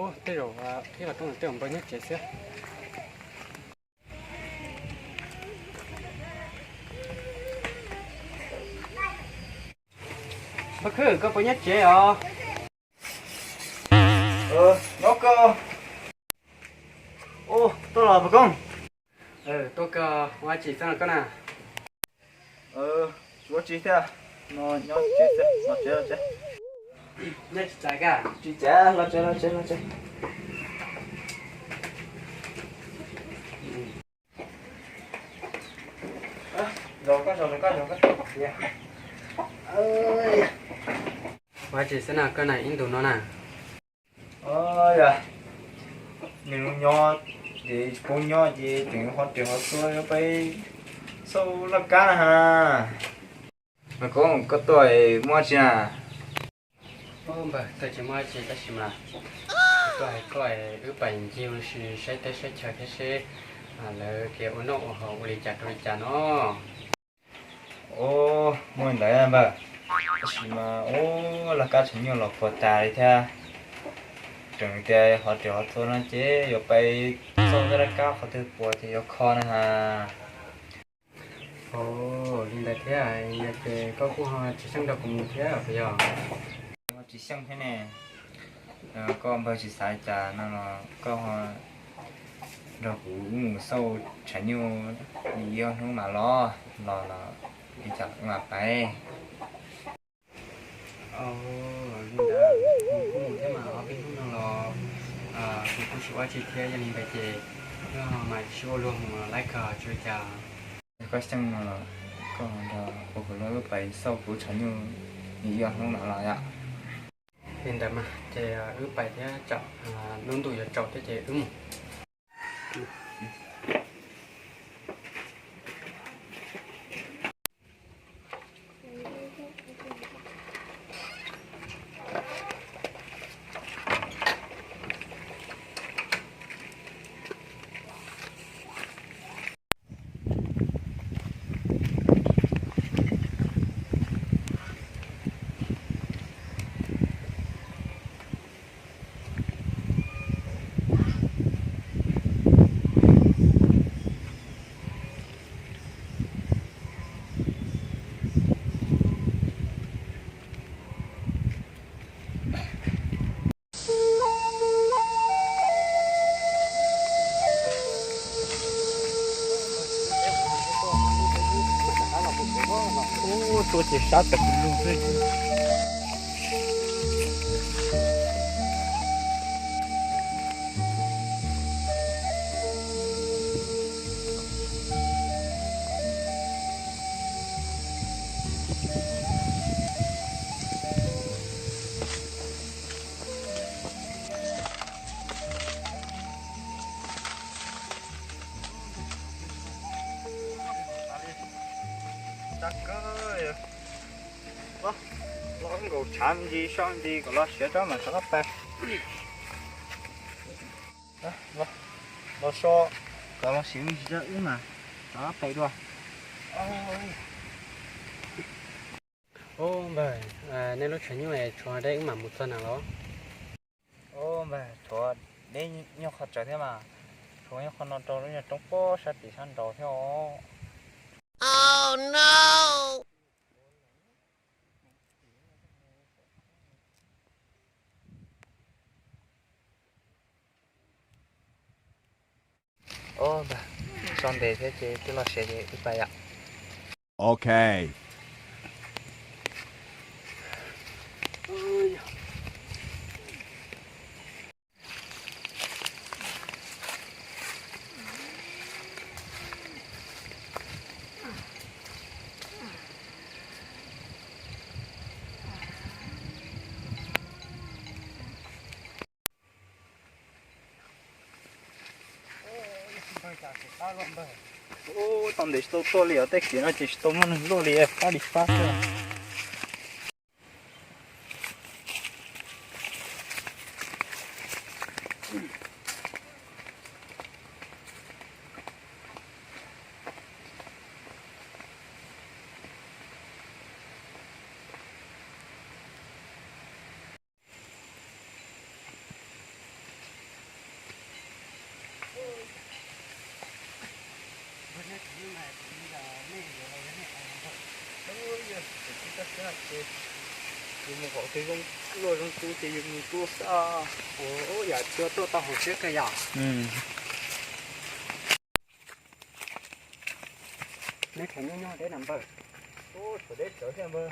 Ub, tej zaum ib qho rooj tej zaum npawg nyob tsev xwb. Paj Khwb, koj puas nyob tsev os? Nyob koj. Ub, tuaj los pog koob. Tuaj koj ua tsi xwb no koj na? Tsis ua tsi thiab, no nyob tsev xwb, los tsev los tsev. Nyob tsis txais koj? Tsis txais, los tsev los tsev los tsev. Zaum koj, zaum koj, zaum koj. Ua tsi xwb na koj na ib ntus no na? Yog, nws nyob ces pub nyob ces tseem yuav qhov riam qhov txua yuav peb xauj laj kab na ha. Mas koj, koj tuaj muaj tsi na? Npawg, tuaj tsis muaj tsi tab sis mas tuaj hais koj wb pais ncig ua si saib teb saib chaw thiab seb lawv kev ua noj ua haus ua li cas rau li cas no. Ub, muaj li ntawd npawg, tab sis mas ub, laj kab tshav nyuaj los puas tas li thiab. Tseem tias qhov riam qhov txua no ces yuav pais xauj laj kab qhov twg puas ces yuav kho na ha. Ov, li ntawd thiab, yog ces koj kuj ho tsis xyeej nrog kuv mus thiab puas yog? Tsis xyeej thiab ne. Koj npawg tsis xav li cas no los koj ho nrog kuv wb mus xauj tshav nyuj ib ob hnub mam los, los los li cas wb mam pais. Li ntawd, mus kuj mus thiab mas ob peb hnub no los kuv kuj tsis ua tsi thiab, yog li ntawd ces wb ho mam sib ua luag mus laiv kawg tsis ua cas. Koj xyeej no los koj nrog kuv, kuv los wb pais xauj kuv tshav nyuj ib ob hnub mam los yom. Li ntawd mas ces wb pais thiab, tsam lub ntuj yuav tsaus thiab ces wb mus. Ub, tuaj ces sab tag lug xwb. Los nkaum tshav ntsis soj ntsis kom los siav tsob mam rov qab pais. Los so kom los siav me ntsis wb mam rov qab pais dua. Ub npawg, nej lub tshav nyuj tshuav deb wb mam mus txog na los? Ub npawg, tshuav deb nyuag qhov tsawg thiab mas, tshuav nyuag qhov no rau lub nyuag roob pob sab tim sab nraud thiab os. Ub npawg, so ntev thiab ces twb los siav ces wb pais yom. Ok. Ub, tau ntev tsis tau tuaj li os, tej kev no ces tsis tau muaj neeg luaj li, fab li fab xwb. Yus mus kom twg zoo luaj zoo tu ces yus mus tua xwb. Ua yam tuaj tau hauv siab kawg yom. Neb kheev nyob nyob deb na npawg. Ub, tshuav deb tsawv thiab npawg.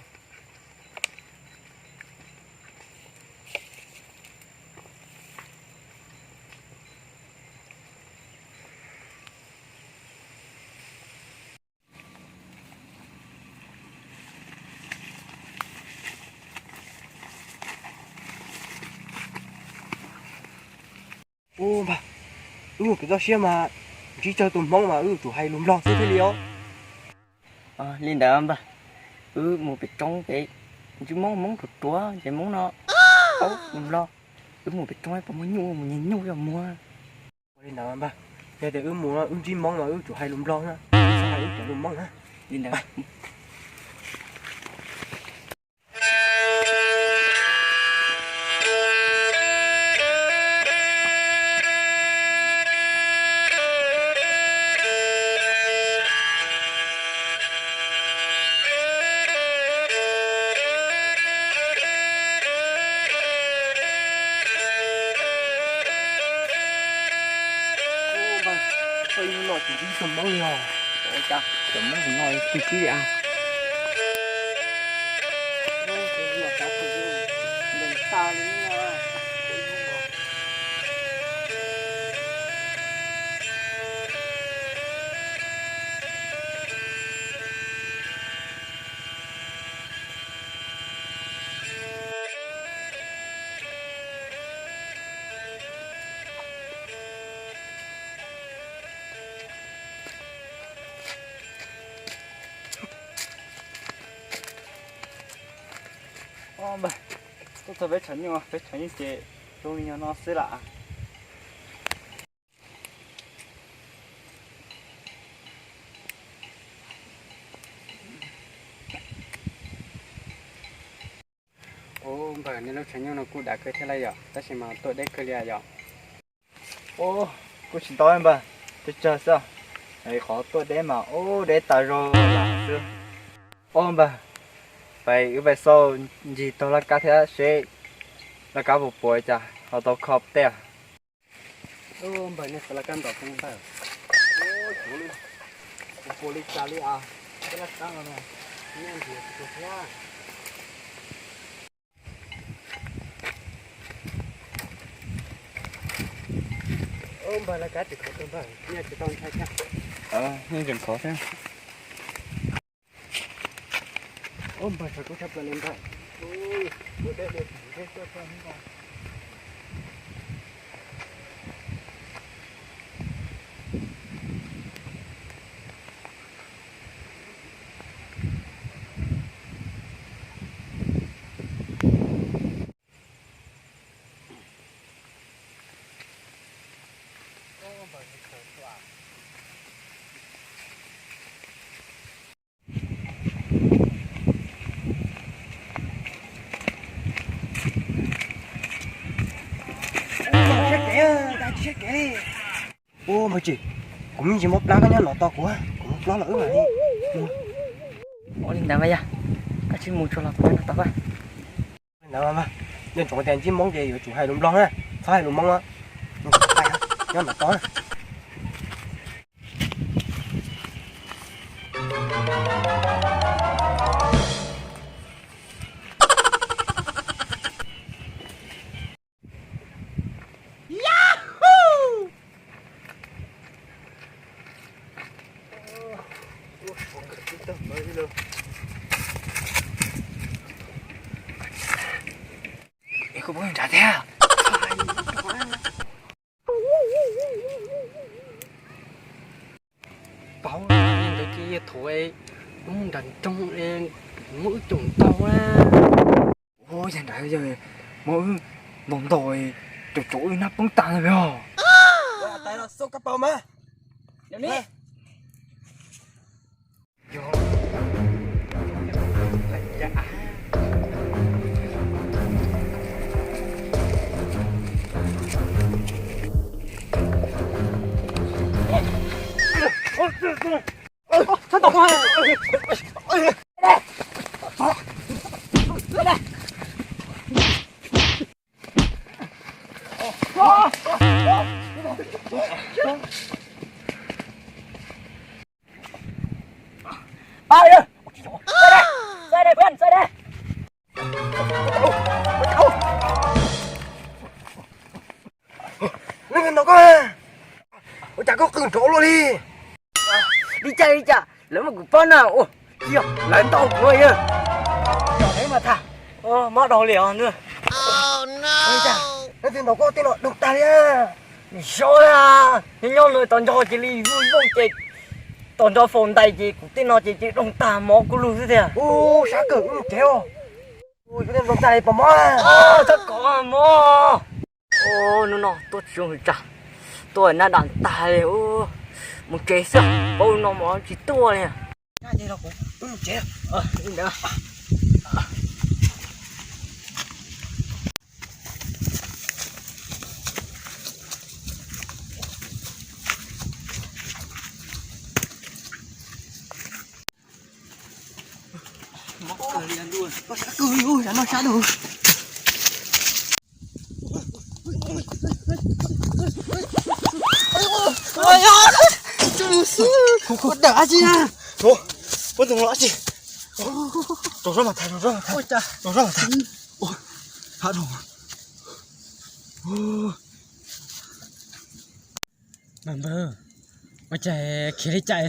Ub npawg, wb mus pem toj siab mas ntsib tsawg tus Hmoob mas wb yuav tsum hais lus Nplog xwb thiaj li os. Li ntawd npawg, wb mus pem roob pem ntsib Hmoob, Hmoob ruam ruam ces Hmoob no paub lus Nplog. Wb mus pem roob puas muaj nyuj, mus nyiag nyuj coj mus muag. Ua li ntawd npawg, yog tias wb mus wb ntsib Hmoob mas wb yuav tsum hais lus Nplog na, wb txhob hais wb cov lus Hmoob na. Li ntawd. Ub npawg, txoj ib hnub no tsis ntsib ib tug Hmoob li os. Ua cas cov Hmoob tus no tsis ntsib li as? Ub, tus no xav tus ntees tag li no. Ub npawg, tuaj txog peb tshav nyuj, peb tshav nyuj ces zoo li no xwb lawm. Ub npawg, nej lub tshav nyuj no kuj dav kawg thiab lauj yom, tab sis mas tuaj deb kawg li yom. Ub, kuj tsis ntau npawg, tsawg tsawg xwb, qhov tuaj deb mas ub deb tas zog xwb. Ub npawg, pais wb pais xauj ncig taug laj kab thiab seb laj kab puas puas cas ho tau kho tej. Ub npawg, nej xauj laj kab ntom xwb npawg. Ub, puas li cas li as, tej laj kab no nyiaj ntxias tsis tau thiab. Ub npawg, laj kab tsis khov tau npawg, nyiaj tsis tau ntshai thiab. Nyiaj tseem khov thiab. Ub npawg, tshav kub tshaj plaws li npawg. Ub npawg tsis, kuv me ntsis muab plab koj nyob no tos kuv, kuv muab plab los wb mam li. Ua li ntawd mas yog, koj sim mus tsuag los kuv nyob no tos koj. Ntawd mas, nco ntsoov tias ntsib Hmoob ces yuav tsum hais lus Nplog na, txhob hais lus Hmoob, nyob no tos. Es kuv pom ntshav thiab. Wb mus nram nroog, muab wb caum ntaus na. Ua yog nrad yog muab wb ntaus ntaus, caum caum wb nab poob tas li os. Neb ntaus koj, ua cas koj qw nrov luaj li? Li cas li cas lawv mas kuv paub na. Tsis yog lawv ntaus kuv yog. Yog lawv mas tham. Mob dhau li os ntuj. Neb twb ntaus koj tej no doog tag li. Zoo na, nyob nyob no tos nrog ces li vooj vooj ces tos nrog faus ntais ces kuv tej no ces ces doog tag mov kuv lug xwb tiag. Ub, sab kawg, wb mus tsev os. Ub, kuv tej ntaus tag li pos mov. Thab kom mov. Ub, hnub no tuaj tsis zoo li cas, tuaj nab dam tag li. Mus tsev xwb, paub no mov tsis tuaj li. Wb mus tsev. Mob kawg li ntuj, koj sab kawg li, ub, sab no sab dua. Kuv dawm dab tsi na? Puab tus no dab tsi? Rau sab mas tham, rau sab mas tham, rau sab mas tham. Hab dhau. Npawg, ua cas khiav li cas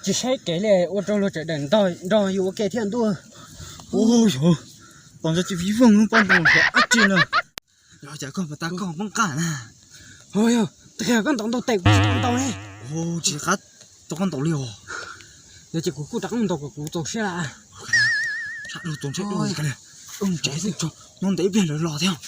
tsis saib kev li, ua rau luag sawv daws nrog yus ua ke thiab ntuj. Ub, yog tos nrog tsis vij voog poj ntxoog nrhiav dab tsi na. Yog cas koj mas tas koj poob qab na. Yog, twb qhia koj ntaus ntaus tes kuv tsis tau ntaus li. Tsis qab tau koj ntaus li os. Yog ces kuv kuj rov qab mus ntaus kom kuv txaus siab lawm. Sab dhau, txaus siab dhau li. Wb mus tsev xwb, nyob ntev ib pliag lawv los thiab.